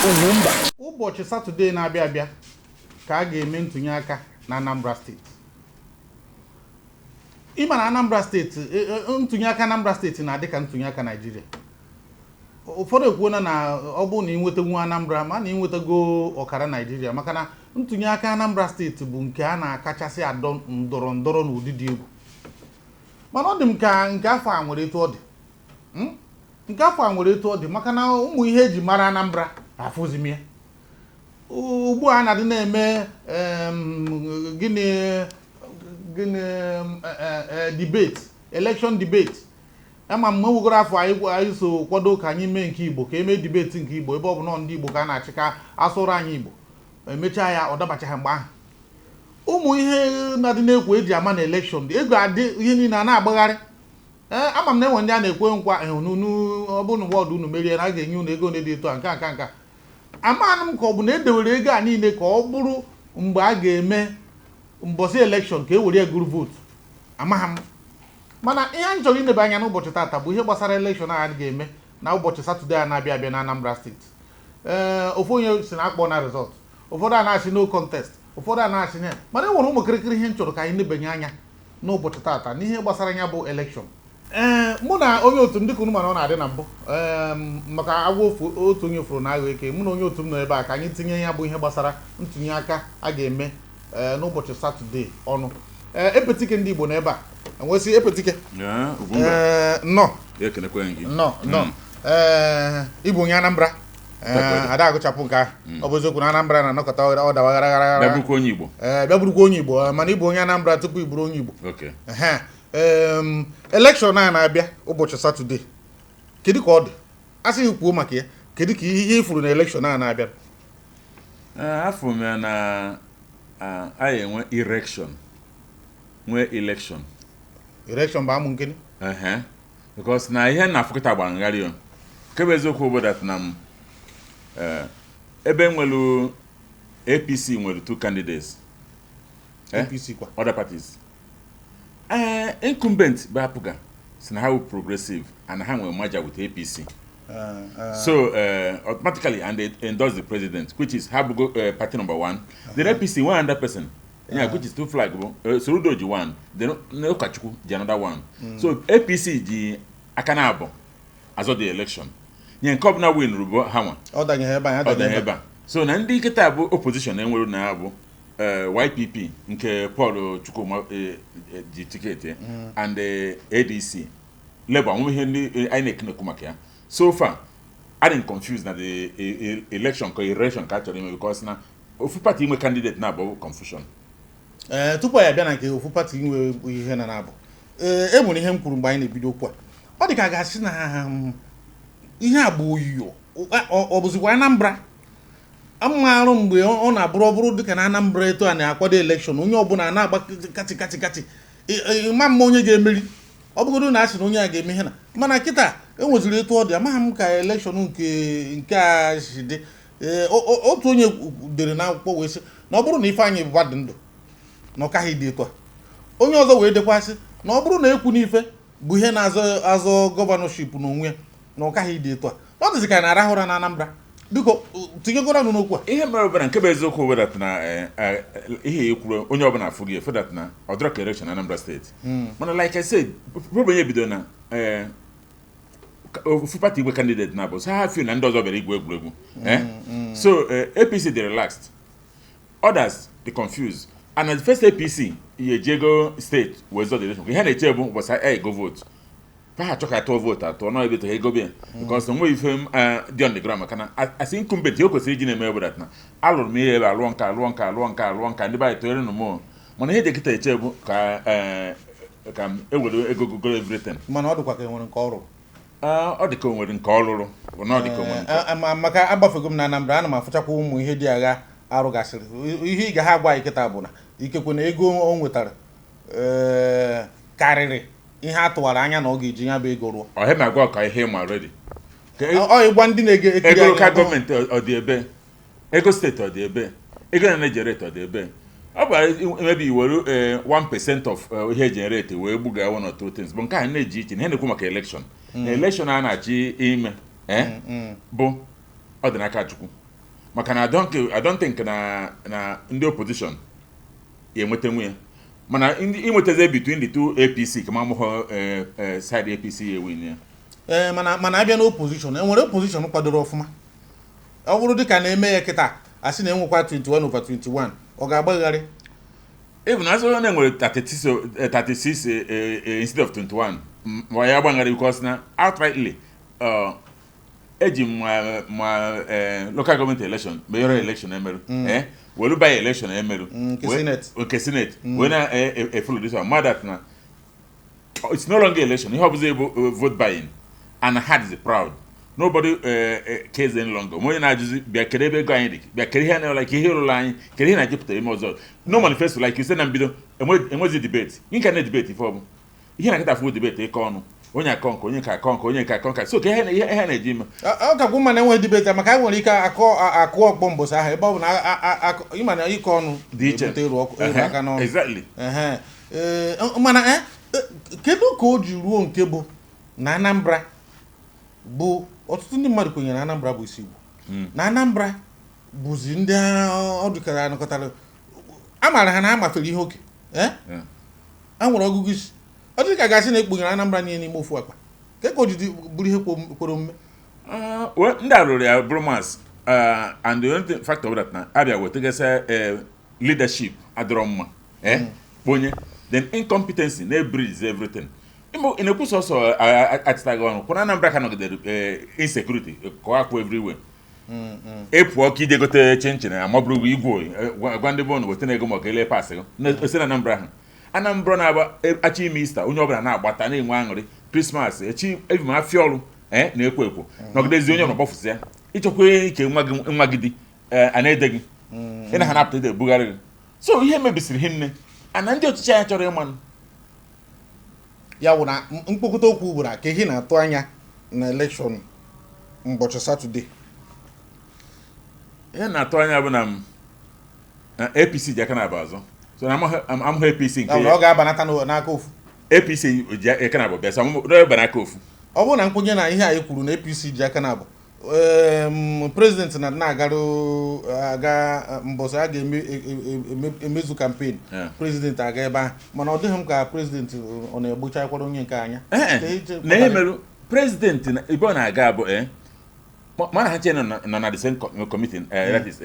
Ugwumba. Ụbọchị Satọde na-abịa abịa ka a ga-eme ntụnye aka na Anambra Steeti. Ịma na Anambra Steeti, ntụnye aka Anambra Steeti na-adị ka ntụnye aka Naijiria. Ụfọdụ ekwuona na ọ bụrụ na ị nwetanwu Anambra, ma na ị nwetago ọkara Naijiria, maka na ntụnye aka Anambra Steeti bụ nke a na-akachasị adọ ndọrọ ndọrọ n'ụdị dị egwu. Mana ọ dị m ka nke afọ a nwere etu ọ dị. Nke afọ a nwere etu ọ dị, maka na ụmụ ihe eji mara Anambra afụzi m ya ugbu a na-adị na-eme gịnị gịnị, debate, election debate. Ama m enwegoro afọ anyị so kwado ka anyị mee nke Igbo, ka emee debate nke Igbo, ebe ọ bụ nọ ndị Igbo ka a na-achị, ka asụrụ anyị Igbo. Emechaa ya, ọ dabachaghị. Mgbe ahụ, ụmụ ihe na-adị na-ekwo eji ama na election dị ego adị, ihe niile a na-agbagharị. Ee, ama m na enwe ndị a na-ekwe nkwa n'unu, ọ bụrụ na ward unu merie, na a ga-enye unu ego ole dị etu a, nke a, nke a, nke a. Amaghị m ka ọ bụ na edewere ego a niile ka ọ bụrụ mgbe a ga-eme mbọsị election ka e were ya gụrụ vootu. Amaghị m, mana ihe anyị chọrọ inebe anya n'ụbọchị taata bụ ihe gbasara election a ga-eme na ụbọchị Satọde a na-abịa abịa na Anambra Steeti. Ee, ofu onye si na akpọ na result, ụfọdụ a na-asị no contest, ụfọdụ a na-asị na, mana e nwere ụmụ kịrịkịrị ihe m chọrọ ka anyị nebanye anya n'ụbọchị taata n'ihe gbasara ya bụ election. Ee, mụ na onye otu m, dịka unu mana ọ na-adị na mbụ, ee, maka agwa ofu otu onye furu na aghọ eke, mụ na onye otu m nọ ebe a ka anyị tinye ya bụ ihe gbasara ntụnye aka a ga-eme, ee, n'ụbọchị Satọde ọnụ. Ee, epetike ndị Igbo nọ ebe a, enwesị epetike. Ugwumba. Ee, nnọọ. Ekenekwe gị. Nnọọ, nnọọ. Ee, ịbụ onye Anambra. Ee, Takwado. ada agụchapụ nke ahụ. Ọ bụ eziokwu na Anambra na-anọkọta ọ dawa ghara ghara Bịa ghara. bụrụkwa onye Igbo. Ee, bịa bụrụkwa onye Igbo, mana ịbụ onye Anambra tupu ị bụrụ onye Igbo. Ehe. Election a na-abịa ụbọchị Satọde, kedu ka ọ dị? A sị gị kwuo maka ya, kedu ka ihe ifuru na election a na-abịa? Ee, afọ m ya na anyị enwe erection, nwee election. Erection bụ amụ nkene. Ehe, because na ihe na-afụkịta gbara ngharị o. Nke bụ eziokwu bụ that na m ebe nwere APC nwere two candidates. Eh? APC kwa? Other parties, ee, incumbent bụ APGA si na ha wụ progressive and ha nwere merger with APC. So automatically, and they endorse the president, which is ha bugo party number one. Then APC one hundred person, yeah, which is two flag bụ Soludo ji one, then Ụkọchukwu ji another one. So APC ji aka na abụọ azọ the election, nye nke ọbụla win rubo ha nwa. Ọ danyeghị ebe anyị ọ dị ebe a. So na ndị nkịta bụ opposition enwere na ya bụ YPP nke Paul Chukwuma ji ticket ya and ADC, Labour nwe ihe ndị INEC na-ekwu maka ya. So far adịm confused na the election ka election ka a chọrọ ime, because na ofu party inwe candidate na-abụ confusion. Ee, tupu anyị abịa na nke ofu party inwe ihe na na-abụ, ee, e nwere ihe m kwuru mgbe anyị na-ebido okwu a. Ọ dị ka a ga-asị na ihe a bụ oyiyo. Ọ bụzikwa Anambra ama arụ mgbe ọ na-abụrụ, ọ bụrụ dịka na Anambra etu a na-akwado election, onye ọbụla na-agba kati kati kati, ịma mma onye ga-emeri. Ọ bụgodu na a sị na onye a ga-eme ihe na, mana kịta enweziri etu ọ dị, amaghị m ka election nke a si dị. Ee, otu onye dere n'akwụkwọ wee sị na ọ bụrụ na Ifeanyị Ụba dị ndụ, na ọ kaghị dị etu a. Onye ọzọ wee dekwasị na ọ bụrụ na ekwu n'ife bụ ihe na-azọ azọ governorship n'onwe ya, na ọ kaghị dị etu a. Ọ dịzị ka a na-arahụ ụra na Anambra. Biko, tinyegoro ọnụ n'okwu a. Ihe mere ọbụla, nke bụ eziokwu bụ that na ihe ekwuru, onye ọbụla afụ gị efu that na ọ dịrọ ka election na Anambra Steeti. Mana like I said, problem ya bido na ofu party igwe candidate na bụ so ha feel na ndị ọzọ bịara igwu egwuregwu. So APC dị relaxed, others dị confused, and at the first APC ihe eji ego steeti wee zọ the election. Ihe na-eche bụ ụbọchị e go vote, fa ha achọ ka atụọ vootu, atụọ nọ ebe ha ego bịa, because onwe ife m dị on the ground, maka na as incumbent, ihe o kwesịrị iji na-eme bụ that na alụrụ m ihe ebe, alụọ nka, alụọ nka, alụọ nka, alụọ nka, ndị be anyị tụnyere nụ m. Mana ihe eji ekịta eche bụ ka ka m ewere ego gogoro everything. Mana ọ dịkwa ka e nwere nke ọrụ. Ọ dị ka o nwere nke ọlụrụ bụ na ọ dị ka o nwere nke Maka agbafego m na Anambra, ana m afụchakwa ụmụ ihe dị agha arụgasịrị. Ihe ị ga ha agwa anyị kịta bụ na ikekwe na ego o nwetara, karịrị ihe a tụwara anya na ọ ga-eji ya bụ ego rụọ. Ọhịa na-agwa ka ihe ma already. Ọ ịgwa ndị na-ege ekiri ego anyị local gọọmenti ọ dị ebe, ego steeti ọ dị ebe, ego na na-egenerate ọ dị ebe. Ọ bụ maybe iwere 1% of ihe generate wee gbuga one or two things, bụ nke a na-eji iche na ihe na-ekwu maka election. Na election a na-achọ ime, bụ ọ dị n'aka Chukwu. Maka na I don't think na ndị opposition ya enweta nwunye, mana ndị inwetazi between the two APC ka ma amụghọ side APC ya ewin ya. Ee, mana abịa na opposition, enwere opposition kwadoro ọfụma. Ọ bụrụ dịka na-eme ya kịta, asị na enwekwa 21 over 21, ọ ga-agbagharị? Even as onye nwere 36 36 instead of 21, ma ya gbanarị, because na outrightly eji ma local government election, mayoral election emerụ, welu by election emerụ. Nke Senate. Nke Senate wee na follow this one ma that na it's no longer election. Ihe ọbụla bụ vote buying and hard is proud. Nobody cares any longer. Onye na-ajụzi, bịa kedu ebe ego anyị dị, bịa kedu ihe na like ihe rụrụ anyị, kedu ihe na-ejepụtara ime ọzọ. No manifesto, like you said na mbido. Enwezi debate. Gị ka na debate ife ọ bụ ihe na-akịta fụ debate ịkọ ọnụ, onye akọ nke onye, ka akọ nke onye, ka akọ nka. So ka ihe na-eji ime. Ọ kakwu mma na enweghị debate, maka anyị nwere ike akọ akụ ọkpọ mbọsị ahụ, ebe ọ bụ na ịma na ịkọ ọnụ dị iche. Ebute ịrụ ọkụ ịrụ aka n'ọnụ. Ehe. Ee, mana kedu ka o ji ruo nke bụ na Anambra bụ ọtụtụ ndị mmadụ kwenyere na Anambra bụ isi Igbo, na Anambra bụzi ndị ọ dịkara anọkọtara a maara ha na ha mafere ihe oke? Yeah. A nwere ọgụgụ isi. Ọ dị ka gasị na ekpunyere Anambra niile n'ime ofu akpa. Ke ka o ji bụrụ ihe kwere omume? Well, ndị a rụrụ ya bụrụ mass, and the only thing, factor that na abịa wetagasị leadership adịrọ mma, onye then incompetency na-ebridge everything. Ị na-ekwu sọsọ achịtaghị ọnụ kwụna Anambra ka nọgidere insecurity kọọ akwụ everywhere. Ị pụọ ka ije gote chinchin, amabụrụ gị igwe gwa ndị bọọlụ weta na ego maka ele pasị gị. Ose na Anambra ahụ, Anambra na-agba achọ ime Easter, onye ọbụla na-agbata na-enwe aṅụrị Christmas echi ebim afịa ọrụ na-ekwo ekwo nọgidezi onye ọbụla gbafụsị ya ịchọkwa ike nwa gị, nwa gị dị a na-ede gị, ị na ha napụta ede ebugharị gị. So ihe mebisiri hinne ana ndị ọchịchị anyị chọrọ ịmanụ. Ya bụ na mkpokọta okwu bụ na ka ihe na-atụ anya na election ụbọchị Satọde? Ihe na-atụ anya bụ na m na APC ji aka na-aba azụ, so na amụghị APC nke Ya bụ na ọ ga-abanata n'aka ofu. APC ji aka na-abụ bịa, so amụghị n'aka ofu. Ọ bụrụ na nkwenye na ihe anyị kwuru na APC ji aka na abụ, president na na-agarụ aga mbọsị a ga-eme emezu campaign, president aga ebe ahụ, mana ọ dịghị m ka president ọ na-egbochakwara onye nke anya. Ka na ihe merụ president na ebe ọ na-aga bụ mana ha che nọ na the same committee, that is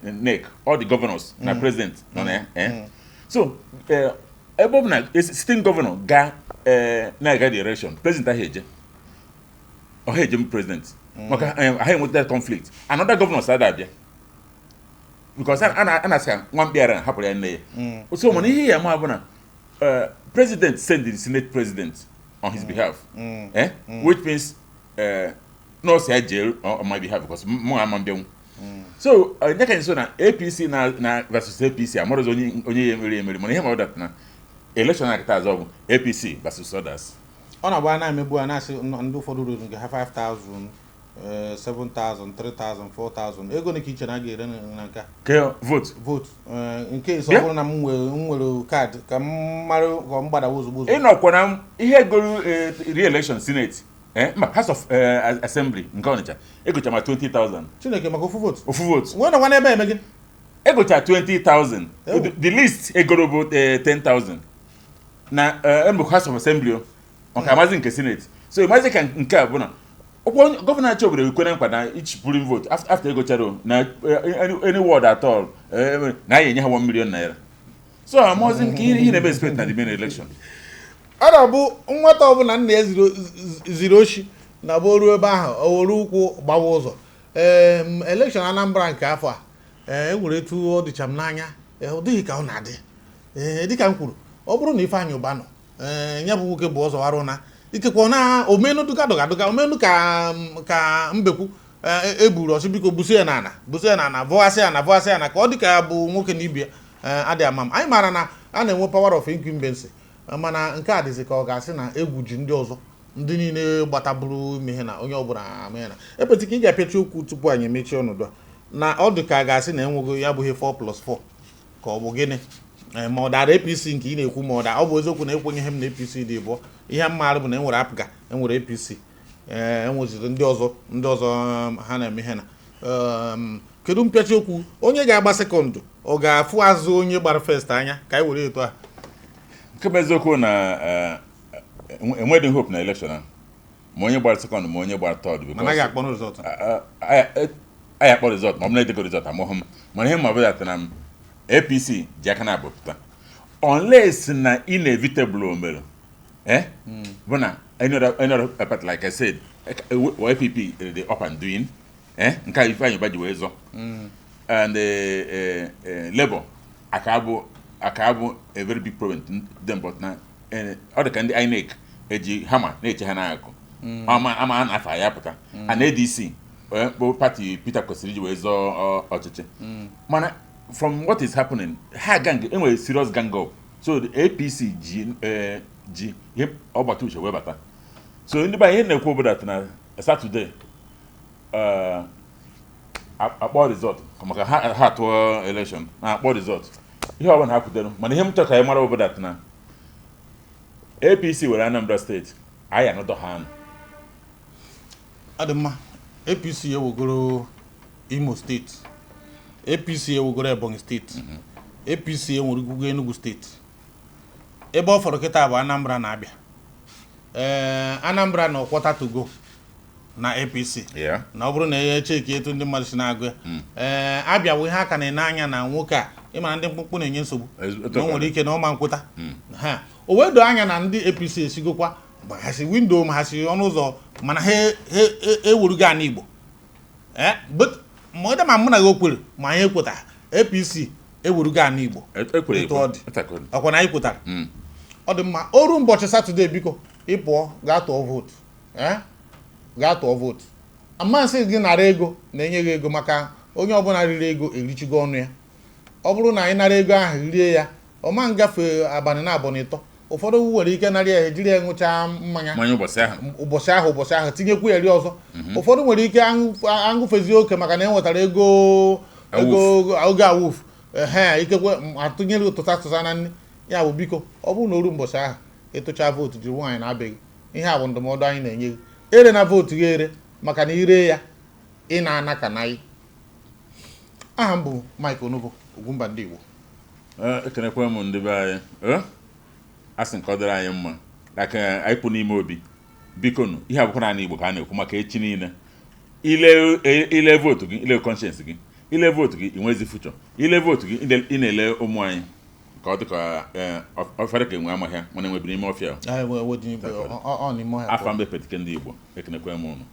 NEC, all the governors na president nọ na ya. So ebe ọ bụ na sitting governor ga na-aga the election, president ahụ eje, ọha eje m president maka ha enweta conflict. Another governor sada abịa because a na-asị ka nwa mkpi ara hapụrụ ya nne ya. So mana ihe ya ma bụ na president send the senate president on his behalf, which means nọọsụ ya jee on my behalf because mụ ama mbịanwu. So nye ka nso na APC na versus APC amarụzi onye ya emeri emeri, mana ihe ma ọ dat na election na-akịta azọ bụ APC versus others. Ọ na-agba a na-emegbu, a na-asị ndị ụfọdụ ruru nke ha 5000, 7000, 3000, 4000. Ego na ka iche na a ga-ere na nke a? Ke vote? Vote nke so Bịa. Ọ bụrụ na m nwere kaadị ka m mara ka m gbadawa ozugbo ozugbo. Ịnọkwa na ihe goro re-election senate, mba, House of Assembly nke Ọnịcha, egocha ma 20,000. Chineke, maka ofu vote? Ofu vote. Nwee nọkwa n'ebe eme gị. Egocha 20,000. Ewu. The least egoro bụ 10,000 na mbụ House of Assembly o, maka amazi nke senate. So ịmazi ka nke a bụ na ọkwa governor achị obodo ekwere nkwa na each polling vote after egochara o, na any ward at all, na anyị enye ha 1 million naira. So amazi nke ihe na-eme expect na the main election. Ọ na-abụ nwata ọbụla nna ya ziri oshi na bụ ruo ebe ahụ, o were ụkwụ gbawa ụzọ. Ee, election Anambra nke afọ a, ee, e nwere etu ọ dịcha m n'anya. Ee, ọ dịghị ka ọ na-adị. Ee, dịka m kwuru, ọ bụrụ na Ifeanyị Ụba nọ, ee, ya bụ nwoke bụ ọzọ warụ na ikekwe ọ na omenu duga duga duga omenu ka mbekwu eburu ọsị, biko buso ya n'ala, buso ya n'ala, vọghasị ya na vọghasị ya na ka ọ dị ka ya bụ nwoke na ibe ya. Ee, adị ama m anyị maara na a na-enwe power of incumbency, mana nke a dịzị ka ọ ga-asị na egwu ji ndị ọzọ, ndị niile gbataburu ime ihe na onye ọbụla ama ya na epetị ka ị ga-apịachi okwu tupu anyị emechie ọnọdụ a na ọ dị ka a ga-asị na enweghị ya bụghị 4 plus 4 ka ọ bụ gịnị. Ee, ma ọ dara APC nke ị na-ekwu, ma ọ da ọ bụ eziokwu na ekwenyeghị m na APC dị bụọ. Ihe m maara bụ na enwere APGA, enwere APC, ee, enweziri ndị ọzọ ha na-eme ihe na. Kedu mpịachi okwu? Onye ga-agba second, ọ ga-afụ azụ onye gbara first anya? Ka anyị were etu a. Nke bụ eziokwu na enweghị hope na election ahụ, ma onye gbara second ma onye gbara third, because Mana a ga-akpọ result. Anyị akpọ result, ma ọ bụ na edego result amụghị m. Mana ihe ma bụ that na m APC ji aka na-abụ pụta, unless na inevitable o mere bụ na any other party, like I said, YPP dị up and doing, nke a Ifeanyi Uba ji wee zọ, and Labour aka abụ a very big problem to them, but na ọ dị ka ndị INEC eji hama na-eche ha n'akụ ama ama a na-afa ya pụta, and ADC bụ party Peter kwesịrị iji wee zọọ ọchịchị. Mana from what is happening, ha gang enwere serious gang up, so the APC ji ihe ọgbata uche wee bata. So ndị be anyị, ihe na-ekwu obodo na Saturday akpọ result, maka ha tụọ election na akpọ result, ihe ọbụla ha kwutere. Mana ihe m chọrọ ka anyị mara obodo na APC were Anambra Steeti, anyị anọdọ ha anụ. Ọ dị mma. APC ewegoro Imo Steeti, APC ewegoro Ebonyi Steeti, APC enweregugo Enugu Steeti. Ebe ọ fọrọ kịta bụ Anambra na Abịa. Ee, Anambra na quarter to go na APC, na ọ bụrụ na ihe cheki etu ndị mmadụ si na-agụ ya. Ee, Abịa bụ ihe aka na-ene anya na nwoke a, ịma na ndị mkpụmkpụ na-enye nsogbu, na o nwere ike na ọ ma nkweta ha. O wee doo anya na ndị APC esigokwa ma ha si window, ma ha si ọnụ ụzọ, mana ha ewerugo ana Igbo. Ee, but ma ọ dị ma mụ na gị o kwere ma anyị ekweta, APC ewerugo ana Igbo. Ekwere. Etu ọ dị. Ekwere. Ọkwa na anyị kwetara. Ọ dị mma. O ruo ụbọchị Satọde, biko, ị pụọ gaa tụọ vootu. Ee, gaa tụọ vootu. Amasị gị nara ego na-enye gị ego, maka onye ọbụla riri ego erichigo ọnụ ya. Ọ bụrụ na anyị nara ego ahụ rie ya, ọ ma ngafe abalị na abụọ na ịtọ. Ụfọdụ nwere ike nara ya, ejiri ya ṅụchaa mmanya. Mmanya ụbọchị ahụ. Ụbọchị ahụ tinyekwu ya eri ọzọ. Ụfọdụ nwere ike aṅụfezi oke, maka na e nwetara ego oge awuf ehe, ikekwe atụnyere ụtụta tụsa na nri ya. Bụ biko, ọ bụrụ na o ruo ụbọchị ahụ, ịtụcha vootu, jiri nwaanyị na-abịaghị. Ihe a bụ ndụmọdụ anyị na-enye gị. Ere na vootu gị ere, maka na ire ya, ị na-ana ka na aha m bụ Mike Onobo, Ugwumba ndị Igbo. Ekenekwa m ndị be anyị. A sị nke ọ dịrị anyị mma, like anyị kwụ n'ime obi. Biko nụ, ihe abụkwa naanị Igbo ka a na-ekwu maka echi niile. Ile ile vootu gị, ile conscience gị, ile vootu gị, ị nwezi future. Ile vootu gị, ị na-ele ụmụ anyị ka ọ dị ka ofere ka enwe amaghị ya, mana enwebiri n'ime ọfịa. Ọ n'ime ọhịa. Afa mbe petike ndị Igbo, ekenekwa m ụnụ.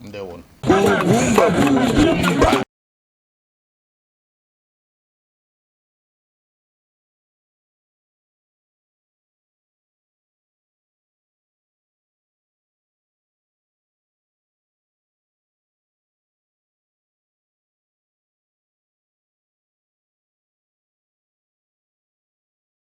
Ndewo. Ugwumba bụ Ugwumba.